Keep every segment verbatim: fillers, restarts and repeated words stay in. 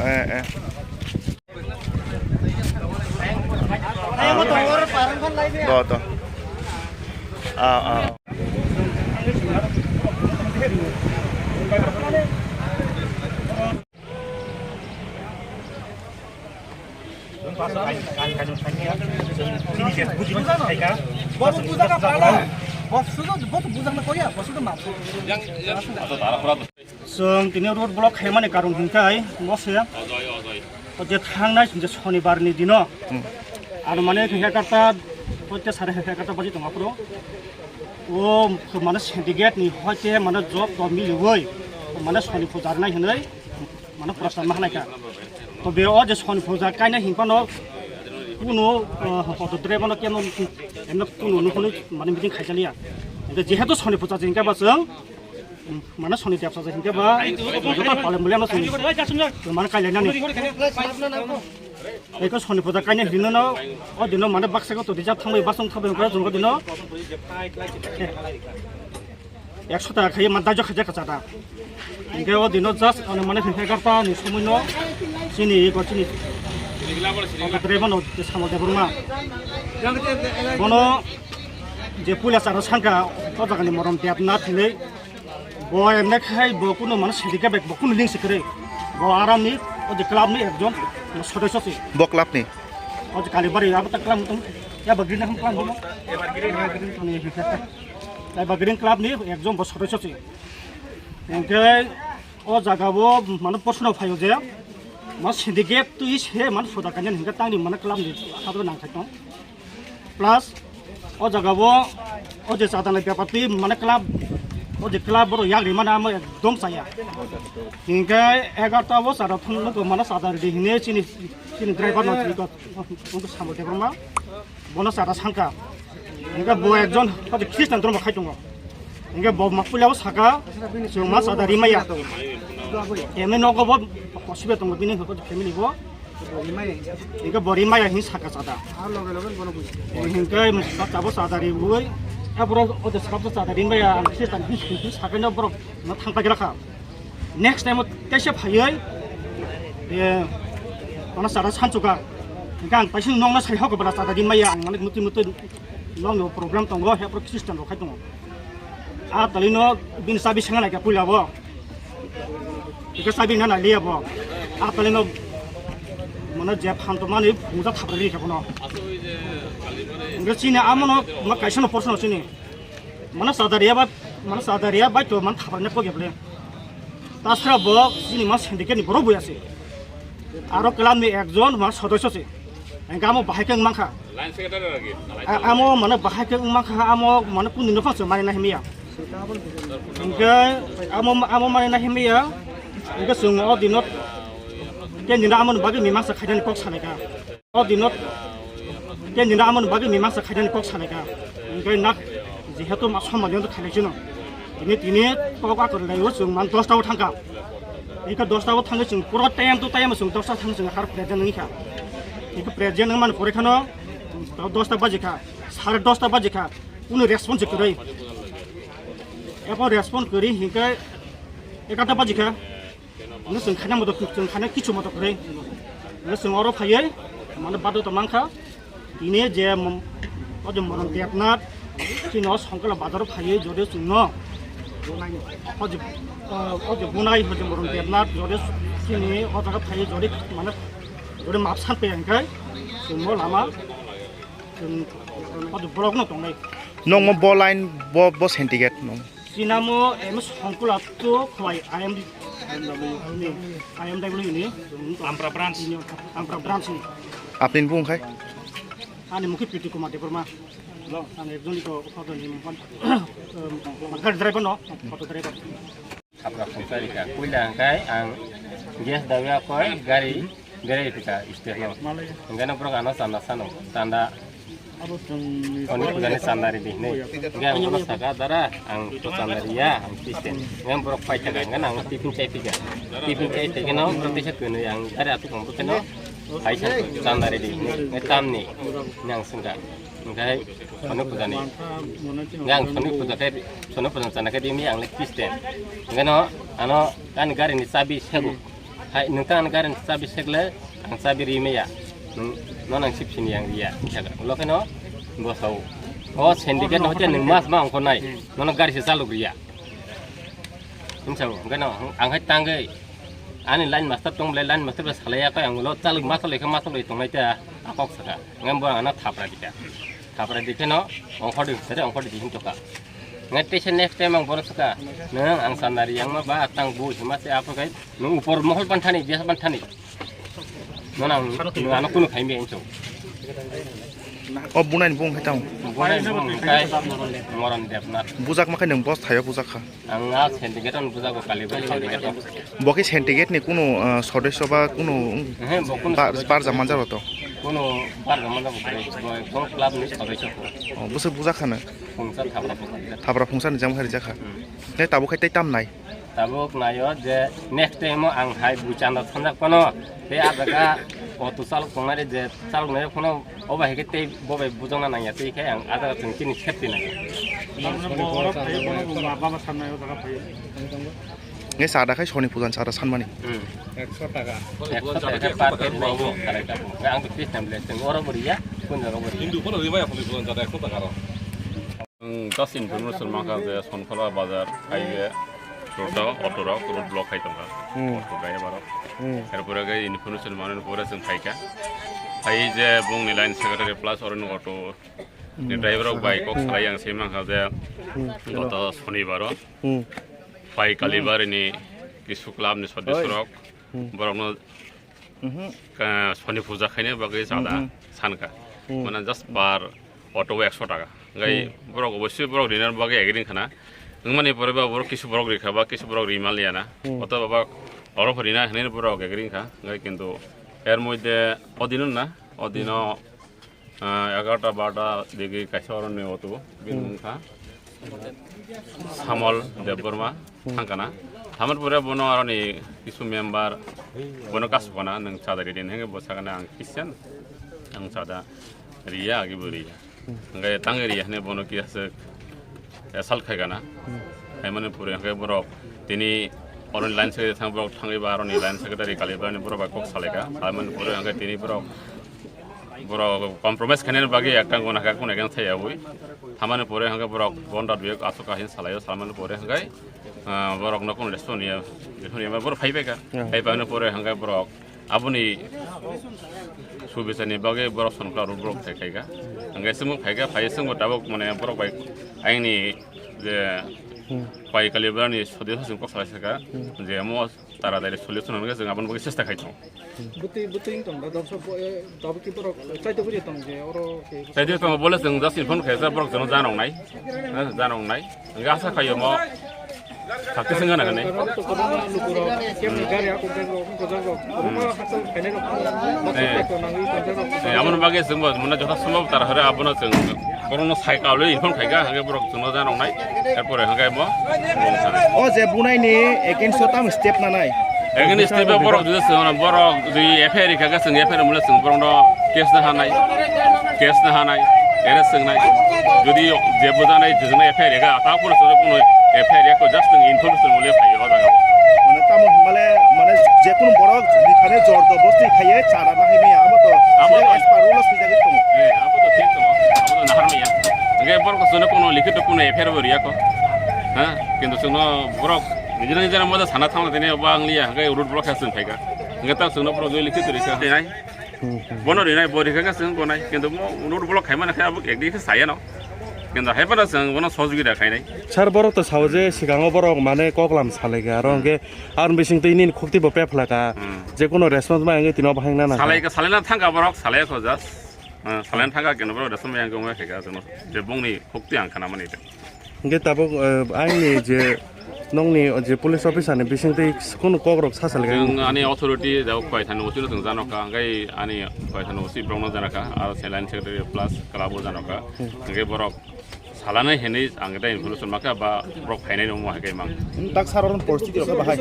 Eh, eh. Do, do. Ah, ah. Chwng tini road block khaimani karon hwnkhe bo se. O je thangnai je Shonibar ni dino. Hmm. Ano mane egarta, hoite sare egarta baji tongo aphuru. O mane syndicate ni hoite mane job to miliwi mane Shoni puja rwnai hinwi mane prasad ma hwnai kha. To be o je Shoni puja kaina hinphano kuno, uh, auto driver no kemo emno kuno nukhunwi mane meeting khaijaliya. Ede jehetu Shoni puja jengkha ba chwng, um, mane Shoni debsa jengkha ba joto pale mule no chwng mane kailainani. Eko Shoni puja kaina hinwi no o dino mane baksa ko to rijak thangbai basong thangbai ongkha chwng o dino. Ekso taka khaye ma daijo khaijak kha chada. Hingke o dino just ano mane hwnkhe egarta ni somoi no chini ego chini driver no samo Debbarma. Bono je puila chara sangka o jaga ni morom debna thilwi bo emne khai bo kuno mane sidi kebek bo kuno link se kwrwi. Bo aram ni o je club ni ekjon sodosyo se. Bo club ni? O je Kalibari abo ta club ni tong ya bagri na ham club ni. Taiba Green Club ni ekjon bo sodosyo se. Hingke o jaga o mane proshno phaio je ma syndicate twi se mane soda kanya hingke tangni mane club ni hado nang khai tong. Plus o jaga o, o je chadani bepar twi mane club, o je club borok yak rimani amo ekdom chaya. Hingke egarta o chada thang mukho mane chada ridi hine chini, chini driver no chini ko, ungko samo Debbarma. Bono chada sangka. Hingke bo ekjon hadi Christian dhormo khai tongo. Hingke bo ma puila o saka, chwng ma chada rimaya. Emni nogo bo kosibe tongo bini hingke family bo. Hingke bo rimaya hin saka chada. Hingke chabo chada riwi. Aboro o de sabo chada rimaya ang Christian hin hin saka no borok no thang pagira kha. Next time o teisa phaiwi, eh, mane chada sanchuka. Hingke ang paisa nokno sai hok bwla chada di maya ang mane muti muti nokno program tongo, he pro Christian rok khai tongo. A tali no bini chabi sanga nai ka puila bo. Ika chabi na nai liya bo. A tali no mane je phan to mani puja thapra ri ka bono. Hingke chini amono ma kaisa no porsono chini. Mane chada riya ba, mane chada riya bai to mane thapra ne poge bole. Tasra bo chini ma syndicate ni borok buya se. Aro club ni ekjon ma sodosyo se. Engka amo bahai khe wngmankha. Line secretary lagi. A-, amo mane bahai khe wngmankha, amo mane kuni no phang se mani na himiya. Engke amo, amo mani na himiya. Engke chwng o dino ke nina amo bagwi mimang sa khaidani kok sanai ka. O dino, ke nina amoni bagwi mimang sa khaidani kok sanai ka. Hingke nak, jehetu ma somani wngkha khailai chino. Tini, tini kok akwrwng lai o chwng man dosta o thangka. Hingke dosta o thangwi chwng pura time to time chwng dosta thang chwng har present wngkha. Hingke present wngmani pore kheno dosta baji kha, sare dosta baji kha. Kunu response kwrwi. Ebo response kwrwi hingke egarta baji kha. Hingke chwng khaina moto, chwng khaina kichu moto kwrwi. Hingke chwng oro phaiwi mane bado tongmang kha. Tini je mom-, o je morom debnat chini o Songkla bazar o phaiwi jodi chwngno o je, o je bunai o je morom debnat jodi chini o jaga phaiwi jodi mane jodi map san pe hingke chwngno lama chwng o je borok no tongnai. Nongmo bo line bo, bo syndicate nong. Sinamo em Songkula to khwlai I M D, I M W ni, Ampra branch ni. Ampra branch ni. Apni bung khai? Ani mukhi Piti Kumar Debbarma. Ani ekjon iko auto ni mukhan, um, gari driver no, auto driver. Apra khumsari ka. Puila hingkai ang gas dawi akoi gari. Berai pika state no. Hingke no borok ano chanda sano. Chanda. Oni pujani chanda ridi hinui. Hingke ang bono saka, "Dara, ang to chanda riya, ang Christian." Hingke borok pai thaka, hingke ang tiffin chai pika. Tiffin chai pika no, borok teisa kwnwi ang gari atuk ang bokeno. Hai sa chanda ridi hinui. Hingke tamni. Hingke ang swngkha. Hingke hai Soni pujani. Hingke ang Soni puja khe, Soni puja chanda khe dimi ang le Christian. Hingke no, ano, ani gari ni chabi segu. Ai, nwng ta ang gari ni chabi sekle, ang chabi ri maya. Nwng, no nang sip sini ang riya. Jaga. Ulo khe no, bo sao. O syndicate no hote nwng mas ma ang ko nai. Nono gari se chaluk riya. Hinsao, hwnkhe no, ang hai tangwi. Ani line master tong belai, line master bai salai ya khe ang ulo chaluk ma chalai khe ma chalai tong nai ta. Akok saka. Ngan bo ang na thapra dikha. Thapra dikhe no, ongkhor di sere, ongkhor di hin toka. Ngai tese next time ang bono saka. Nang ang sanari yang ma ba tang bu hima se apo kai. Nung upor mohol pan thani, biasa pan thani. Nang ang, nang ano kunu khai mi encho. O bunai ni bung hai tang. Bunai bung kai Moron Debnath. Bujak ma khai nang boss thayo bujak kha. Ang a syndicate-o bujago, Kalibari syndicate-o. Bo khe syndicate ni kunu, ah, sodosyo ba kunu Ehe, bo kunu bar, sodosyo. Barja manjaro to? Kunu barja manjaro kwrwi, bo, bo club ni sodosyo kho. Oh, bwswk bujak khana? Phungsa thapra phungsa. Thapra phungsa ni jang hari jakha. Hmm. Ne tabuk khai tei tam nai? Tabuk naio je next time o ang hai buchana sanjak phano tei a jaga auto chalok tongnai je chalok nai phano. Obo hai khe tei bo bai bujokna nangya, tei khe ang a jaga chwng chini safety nangya. Nge sada khai soni pujan sada sanmani. Hmm. Ekso taka. Ekso taka khe per kg bai khe sarai tako. Ang to fix time le chwng oro bo riya, kun jaga bo riya. Hindu phano ribai aphano pujan sada ekso taka ro. Ang just information mankha je Sonkhola bazar highway road o auto rok road block khai tongkha. Hmm. Auto driver rok. Hmm. Erpore khe information manwi pore chwng phaikha. Phai je bungni line secretary plus oro auto ni driver rok bai kok salai ang se mankha je goto sonibaro pai Kalibari ni kisu club ni sodosyo rok borokno soni puja khaina bagwi chada sankha. Mane just per auto o ekso taka. Ngai borok obosoi borok rina bagwi agree khana. Wngmani pore ba borok kisu borok rikha ba kisu borok rima liya na. Auto baba oro rina hinwi borok agree kha. Ngai kintu er moddhe odino na, odino Ah, egarota barota digi kaisa oroni auto, bini wngkha Samol Debbarma thangkana. Thamar pore bono aroni kisu member bono kasukana, nwng chada ridin henge bo sakana ang Christian, ang chada riya, agi bo riya. Hingke tangwi riya hine bono kisa assault khaikana. Khaimani pore hingke borok tini oroni line secretary thang borok thangwi ba aroni line secretary Kalibari ni borok bai kok salaika. Saimani pore hingke tini borok Borok compromise khainani bagwi ekta guna kha, guna khe thaiyaui. Thamani pore hwnkhe borok bonda duyok aswk kahin salaio, salamani pore hwnkhe, ah, borokno kunu response ya, response ya, borok phai bai kha. Phai paimani pore hwnkhe borok aboni subisani bagwi borok sonkla rok borok thai khai kha. Hwnkhe chwngbo phai kha, phai chwngbo tabuk mane borok bai aini je pai kali borani sodesyo chwng kok salai sakha je mo Taratari solution hwnwi chwng aboni bagwi chesta khai tongo. Bwtwi, bwtwi wng tong da, dopsa bo, eh, tabuk ki borok chaitugwi tong je oro ke. Chaitugwi tongo, bole chwng just inform khaijak borok chwngno janok nai. Eh, janok nai. Hwnkhe asa khaio mo. Sakti sengana hwnwi. Borok to kwbangma lukurok, kemni gari ako bag rok, wngkojak rok. Kwbangma hachal khainai rok. Eh. Eh, aboni bagwi chwngbo mane jotha sombhob tara hore abono chwng Borokno sai kaulwi inform khaikha, hwnkhe borok chwngno janoknai, erpore hwnkhe bo. O je bunaini against o tamo step nanai? Against step o borok jodi chwng borok jodi F I R rikha khe chwng F I R mole chwng borokno case na hanai, case na hanai, arrest chwngnai. Jodi je bujanai, je F I R rikha, ta phuru chwng phuru F I R rikha, just chwng information mole phai o jaga. Mane tamo hwnmale, mane jekunu borok rikha ne jor jobosti khaiye chara na hai maya, abo to. Abo to. As per rules swijagwi tongo. Eh, abo to thik tongo. Abo to nahar maya. Hingke borok to chwngno kono likhito kono F I R bo riya ko. Ha? Kintu chwngno borok nijera nijera moja sana thangna tini ba ang liya, hingke road block khe chwng phaikha. Hingke ta chwngno borok joi likhito rikha. Rinai. Hmm, hmm. Bono rinai, bo rikha khe chwng gonai. Kintu mo road block khaimani khe abo ekdi khe sayano. Kintu hai phano chwng bono sohojogita khainai. Sir, borok to sao je sikango borok mane koklam salaikha, aro hingke ar bising twi nini khukti bo pephlaka. Hmm. Je kono response ma hingke tino bahai nana. Salaikha, salaina thangkha borok, salaiya kho just. Ah, salaina thangkha keno borok response ma hingke wngya khaikha chwngno. Je bongni khukti ang khanamani. Hingke tabuk, eh, aini je nongni je police officer ni bisingtwi kunu kokrok sa salga. Chwng ani authority da khwai thani usi no chwng jano kha, hingke ani khwai thani usi borok no jana kha, aro se line secretary plus club o jano kha. Hmm. Hingke borok salani hinwi ang da information makha ba borok phainai no mo hingke mang. Hmm, tak sar oron poristiti rok bahai.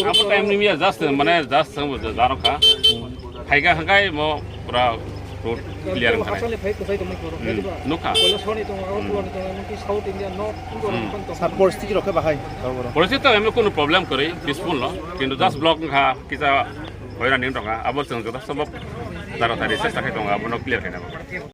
Abo time ni miya just mane just jano kha. Phaikha hingke mo pura Road clear wngkha. Actually, phai kwchai tongmani borok. Hmm, nukha. Koilo soni tongo, abo Hmm. Pulani tongo, emonki South India no, Hmm. Sir, poristiti rok khe bahai, borok? Poristiti to emno kunu problem kwrwi, peaceful no. Kintu just block wngkha, kisa hoirani wngtongkha, abo chwng joto sobob taratari chesta khai tongo, abono clear khaina bagwi.